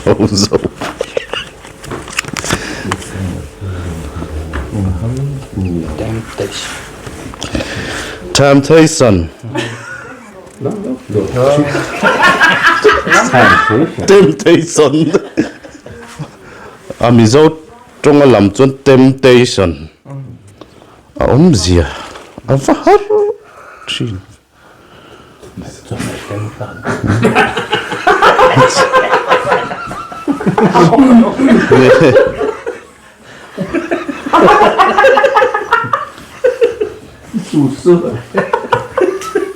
tho zo. Temptation. Temptation. A Mizo tawnga lam chuan temptation a awmzia a va har thin.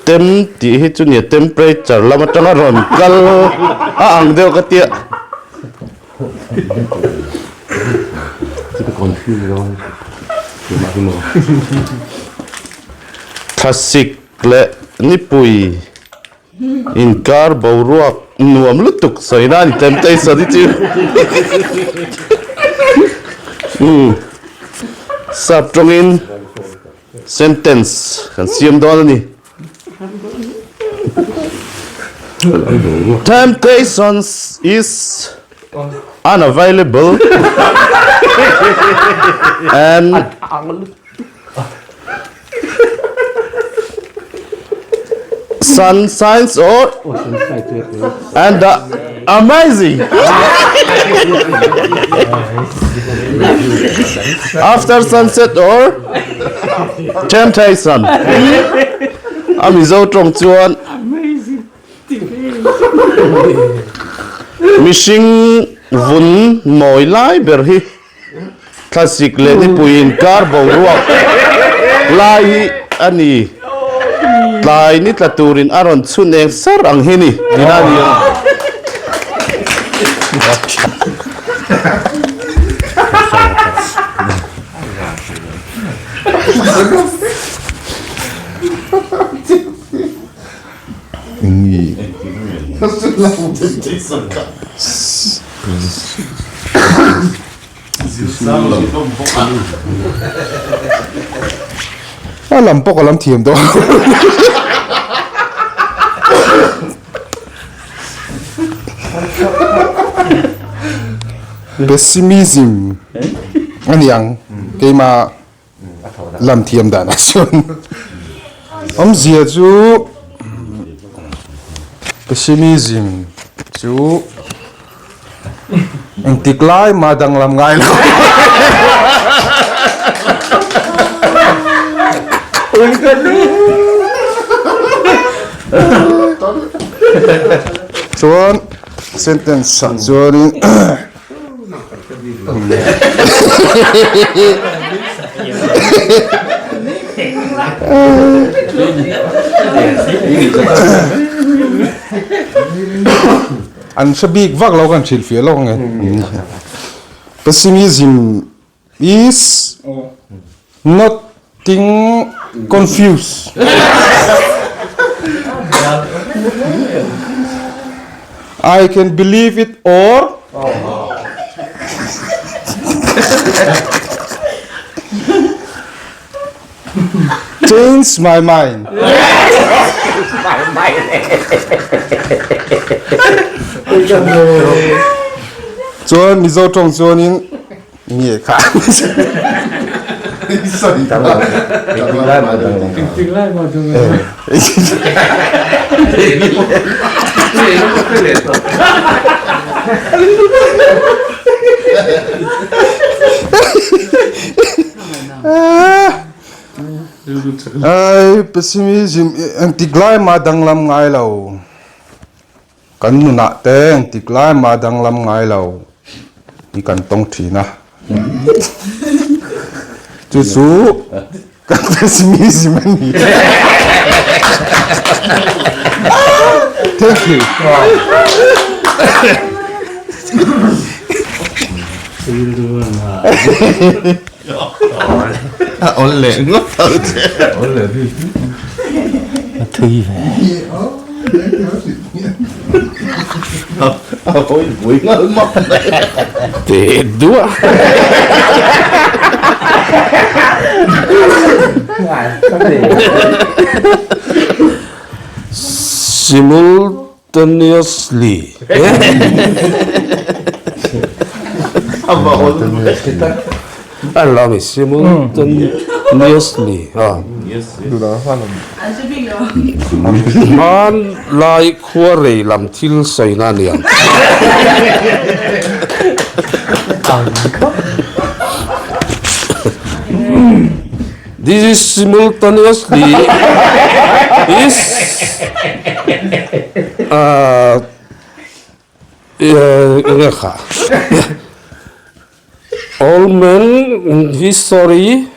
Tem tih hi chu nia temperature lam atanga rawn kal a ang deuh ka tia. Thlasik leh nipui inkar boruak nuam lutuk sawi nan temptation hi chu sap tawngin sentence kan siam dawn a ni. Temptations is unavailable and sun shines or and the amazing after sunset or temptation a Mizo tawng chuan mihring vun mawi lai ber hi thlasik leh nipui inkar boruak lai hi a ni. Tlai ni tla turin a rawn chhun eng sar ang hi ni tina a ni a. A lam pawh ka lam thiam dawn. Pessimism a ni ang keima lam thiam dan ah chuan awmzia chu pessimism chu Engtik lai mah danglam ngai lo. Chuan sentence ah chuanin An hre bik vak lo kan hrilhfiah lawk ange. Pessimism is nothing confused. I can believe it or Change my mind. Chuan Mizo tawng chuanin nge kha. Ai pessimism engtik lai mah danglam ngai lo. Kan nunah te engtik lai mah danglam ngai lo hi kan tawng thin a. Chu chu kan pessimism a ni. Thank you. A awl leh ngawt tho che. Awl leh bik. A thui ve. A hawi pui ngal mak mai. Te duah. Simultaneously. An lo simultaneously a. Hmanlai khua rei lam thil sawina a ni ang. This is simultaneously is enge kha Old man history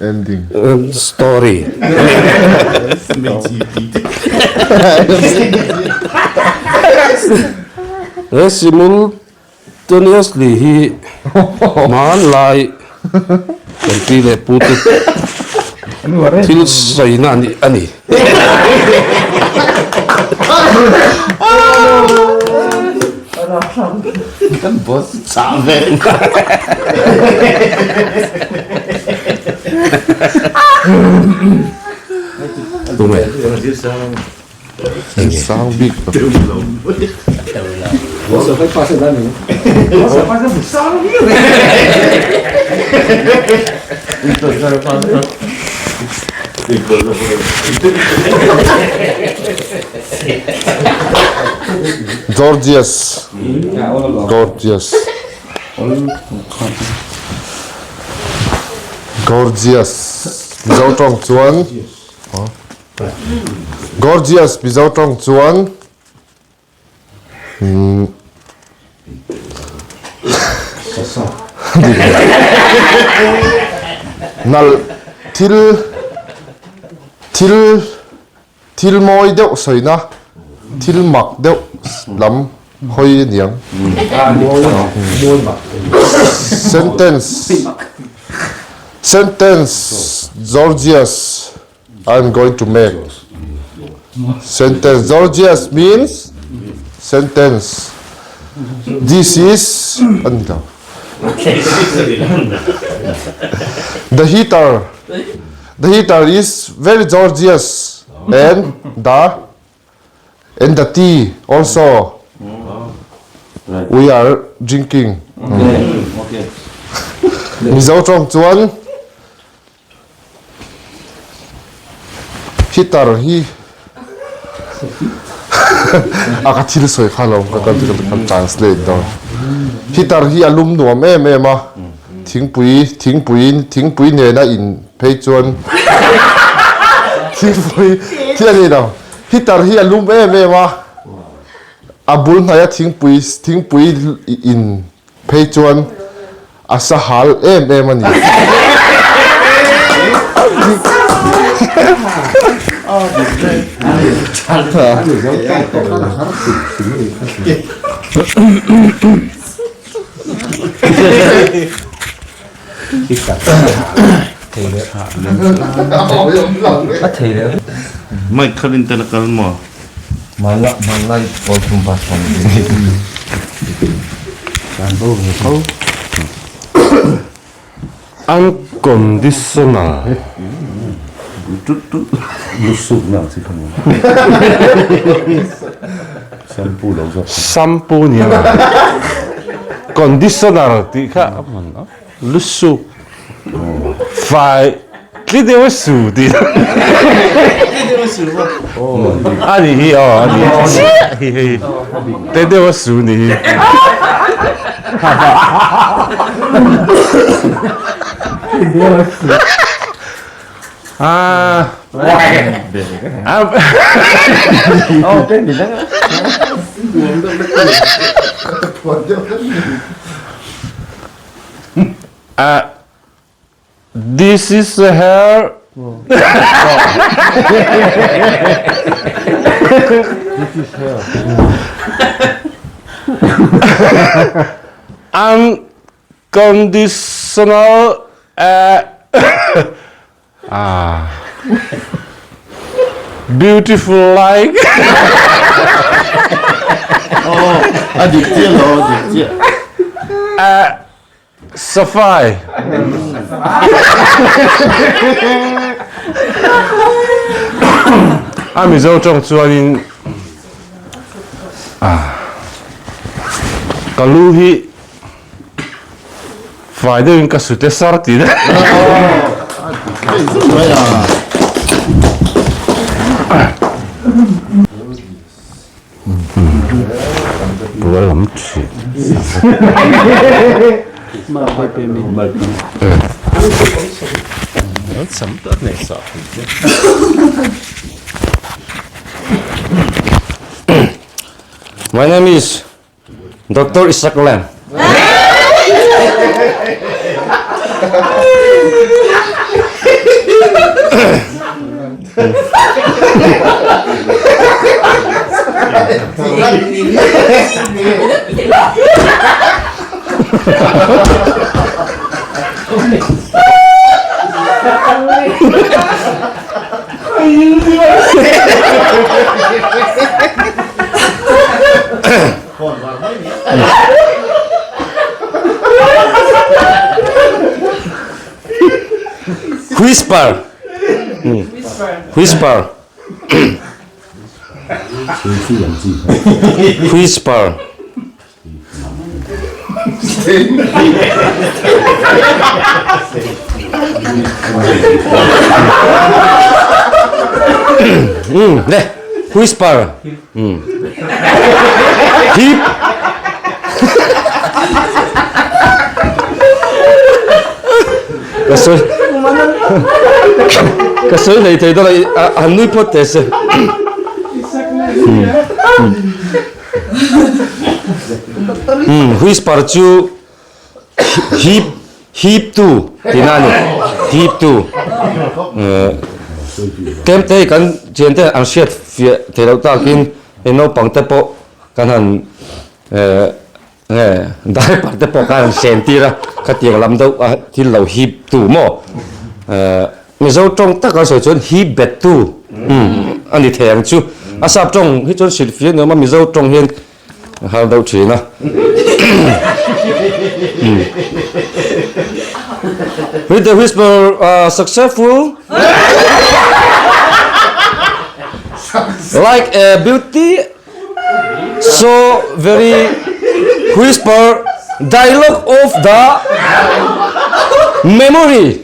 Ending. Story. He simultaneously hi hmanlai kan pi leh pu te thil sawina a ni. Kan boss chah ve. Tunge? Sang bik tak. Gorgeous. Gorgeous. Gorgeous. Mizo tawng chuan Gorgeous Mizo tawng chuan Nalh thil thil thil mawi deuh sawina thil mak deuh lam hawi a niang. Sentence Sentence Gorgeous I am going to make sentence Gorgeous means sentence This is a ni lo The heater The heater is very gorgeous and the and the tea also we are drinking. Mizo tawng chuan Heater hi a ka thil sawi kha lo ka kan translate dawn. Heater hi a lum nuam em em a, thingpui thingpui thingpui nena in phei chuan thingpui thil a ni lo. Heater hi a lum em em a, a bul hnaia thingpui thingpui in Phei chuan a sa hal em em a ni. Mic khat in tel a kal maw? Hmanlai pawl thum pa sawm Kan bo ve tho. Unconditional. Shampoo ni ang conditioner tih kha a hman a. Lusuk fai tli deuh a su tih a ni hi aw a ni chiah hi hei te deuh a su ni hi. Ah. Ah, this is a hair. This is hair. Unconditional uh, ah beautiful like A dik chiah lo, a dik chiah. Uh, safai. A Mizo tawng chuanin ah. Ka lu hi fai deuhin ka sute sar ti deuh. Bual lam thin. My name is Doctor Isaac Lam. Whisper. Whisper. Whisper. Le whisper hip ka sawi ka sawi hlei thei dawn a han nui phawt teh se. Whisper chu hip hip tu tihna a ni hip tu tlem te hi kan thian te an hriat fiah theih loh takin hei naupang te pawh kan han nge diaper te pawh kan han hren tir a khatiang lam deuh a thil lo hip tu maw Mizo tawng taka sawi chuan hi bet tu a ni thei ang chu. A sap tawng hi chuan hrilh fiah nuam a, Mizo tawng hian a har deuh thin a. With the whisper successful like a beauty so very whisper dialogue of the memory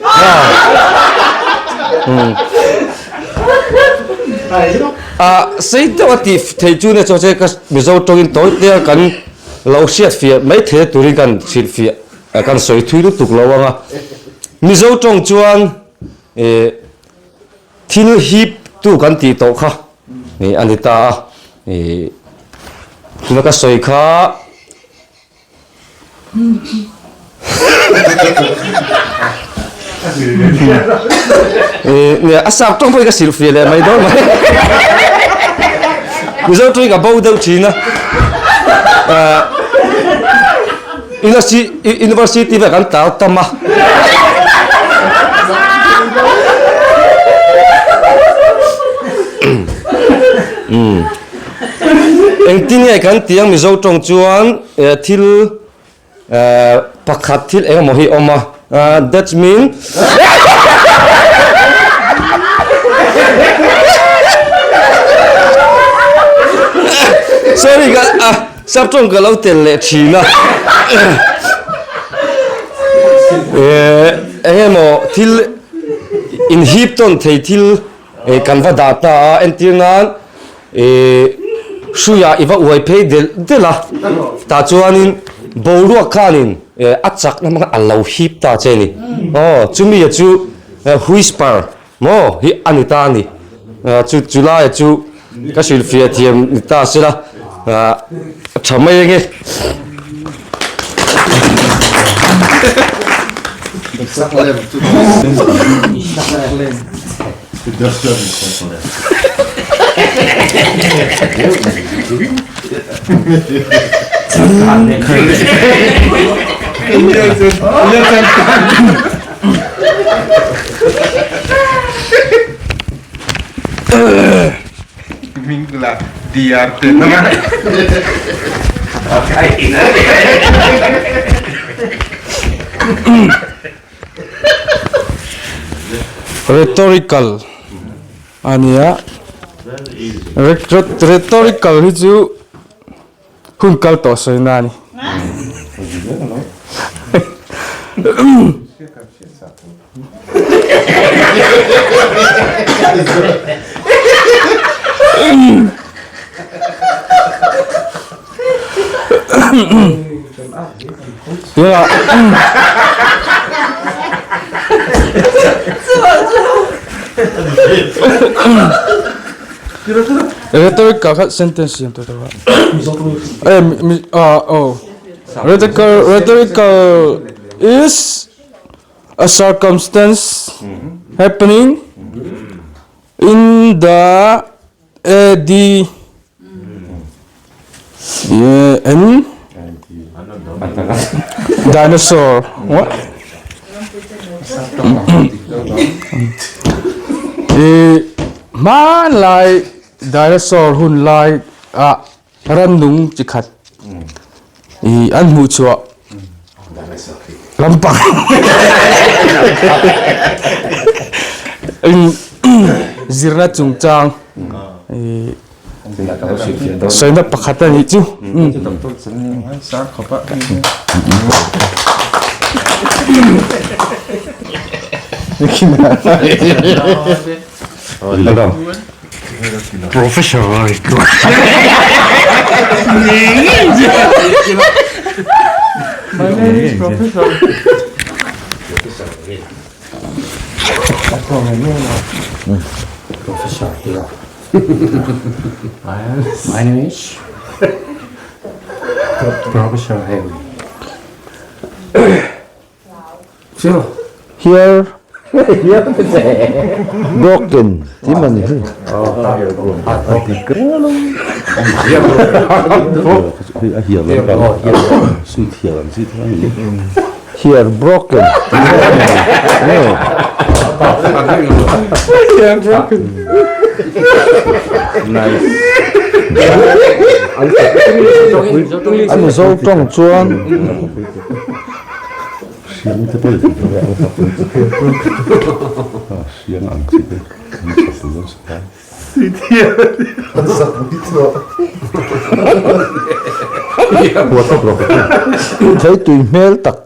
a sei deuh a tih thei chu nia chuan che ka Mizo tawngin tawi te a kan lo hriat fiah mai thei turin kan hrilh fiah kan sawi thui lutuk lo ang a Mizo tawng chuan eh Thil hip tu kan tih tawh kha a ni ta a, tuna ka sawi kha nia a sap tawng pawhin ka silh fiah leh mai dawn mai Mizo tawngin ka bo deuh thin a University vel kan tar tam a. Engtin nge kan tih ang Mizo tawng chuan thil pakhat thil engemaw hi a awm a that's mean sorry ka Saptawng ka lo tel leh thin a. Eng emaw thil inhip tawn thei thil kan va dah ta a, entir nan hruiah i va uai phei delh delh a, tah chuanin boruak khanin a chakna hmang a lo hip ta che a ni. Aw chumi chu whisper Maw hi a ni ta a ni. Chu chu laia chu ka hrilhfiah thiam ni ta sela a tha mai ange. Rhetorical a nia rhetorical hi chu hun kal tawh sawi na a ni. Rhetorical kha sentence siam tur tur a. Eh mi ah oh. Rhetorical rhetorical is a circumstance happening in the AD N dinosaur what I hmanlai dinosaur hun lai ah rannung chi khat i an hmuh chhuah lampang zirna chungchang i Sawina pakhat a nih chu. Professor My name is Professor. My name is Professor Harry. Here broken ti man hi Here broken Here broken A Mizo tawng chuan Thei tui hmel tak.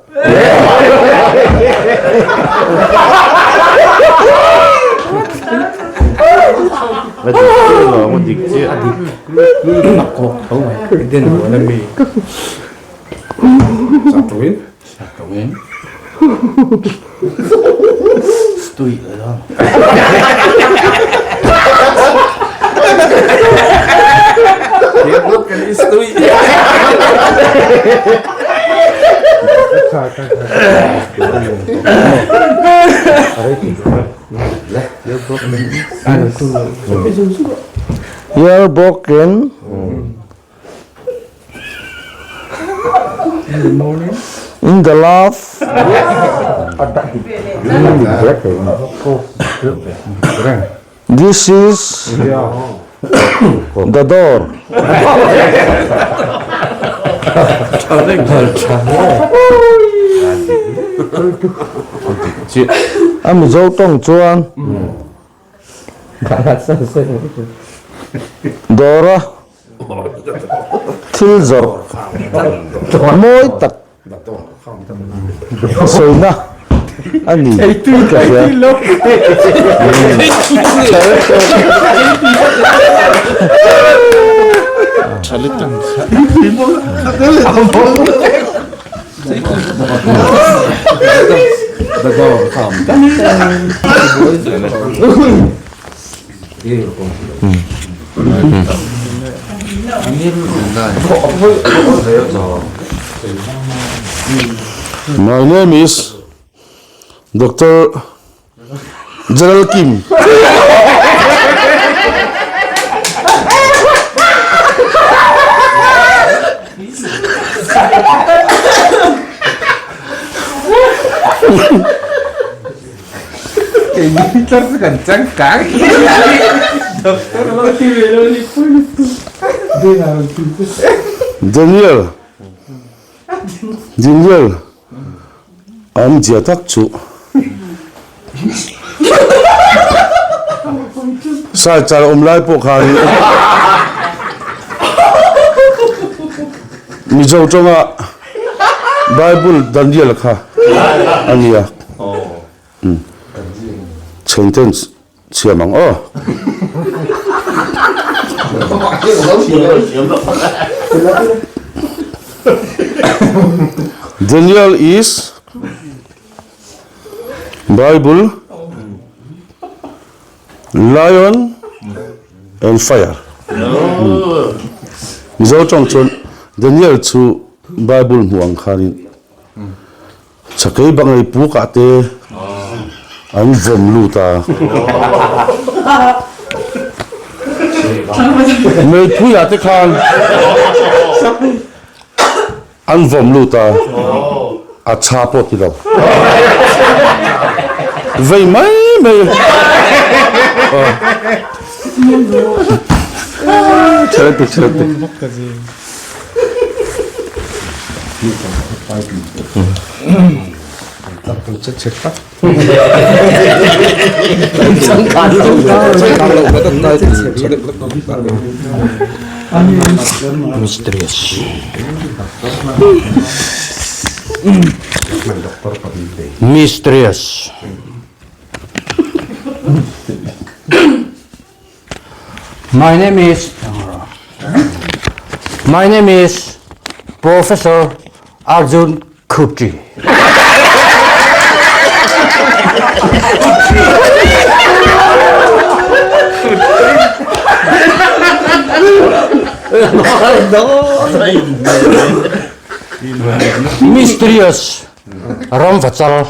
Your broken In the love. This is the door. A Mizo tawng chuan Dawra Thil zawrh mawi tak sawina a ni ka hria. My name is Doctor Gerald Kim. Daniel Daniel awmzia tak chu Saichar awm lai pawh khanin Mizo tawnga. Bible Daniel kha a nia. Chhengten siam ang aw. Daniel is Bible Lion and fire. Mizo tawng chuan Daniel chu Bible hmuh ang khanin chakei bangei pukah te an vawm lut a. Meipuiah te khan An vawm lut a, a chha pawh ti lo. Vei mai mai. Chhelo chhelo. Mysterious Mysterious My name is My name is Professor Arjun Khupti. Mysterious Ramvachal.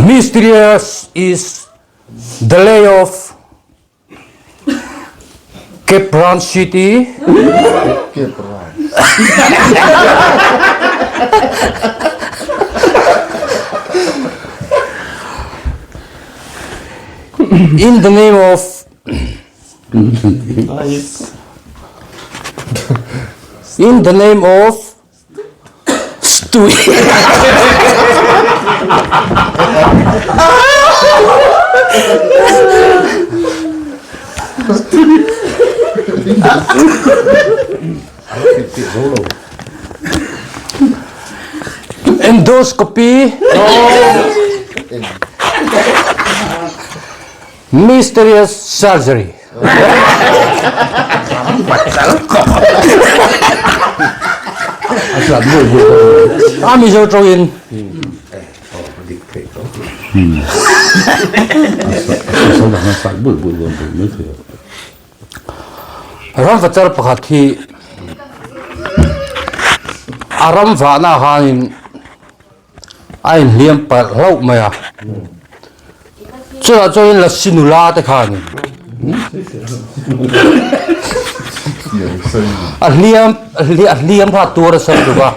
Mysterious is the lay of Cape Brown City. Cape Brown. In the name of In the name of Stewie. Endoscopy. Mysterious surgery. A Mizo tawngin. Ramvachal pakhat hi a ram vahna khanin a inhliam palh hlauh mai a chutah chuanin lasi nula te khanin a hliam a hliam kha a tuar nasa lutuk a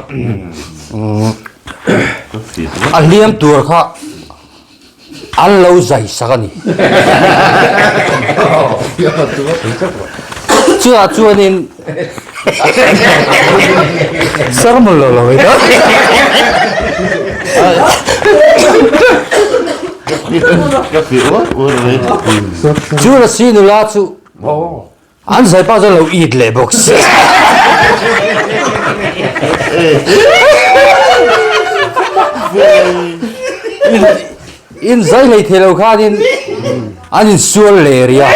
a hliam tur kha an lo zai sak a ni chutah chuanin sermon lo lo chu lasi nula chu An zai pah chuan lo it leh bawk si. In zai hlei thei lo khanin an insual leh rih a.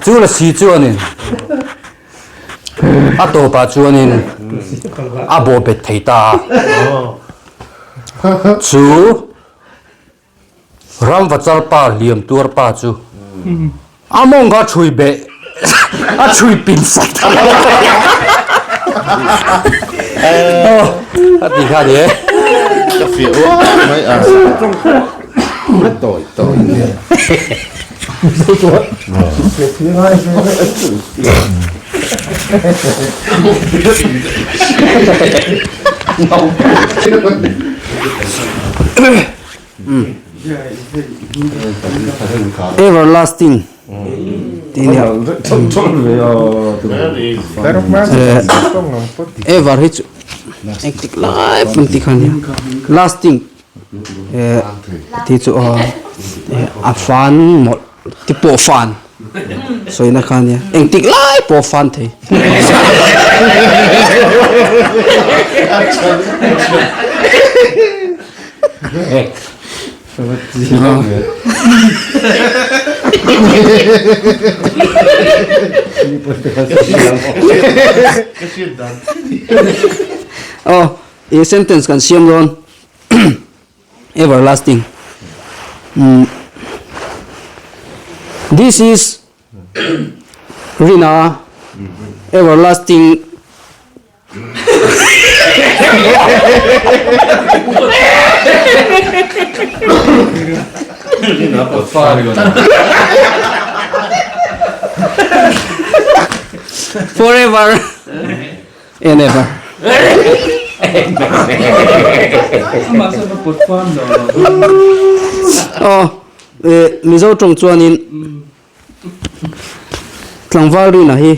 Chu lasi chuanin. A tawpah chuanin a bawh bet thei ta a. Chu ramvachal pa hliam tuar pa chu a mawng kha chhui beh a chhui pin sak ta a ti kha ni e. Ka fiah uar mai a. Tawi tawi. Everlasting tih nia ever hi chu engtik lai pawn tih kha nia lasting tih chu aw a fan mawlh ti pawh fan sawina kha nia engtik lai pawh fan thei. Aw i sentence kan siam dawn everlasting this is Rina everlasting Forever and ever. Aw, Mizo tawng chuanin Tlangval Rina hi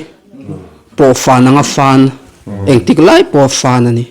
pawh fan anga fan, engtik lai pawh fan a ni.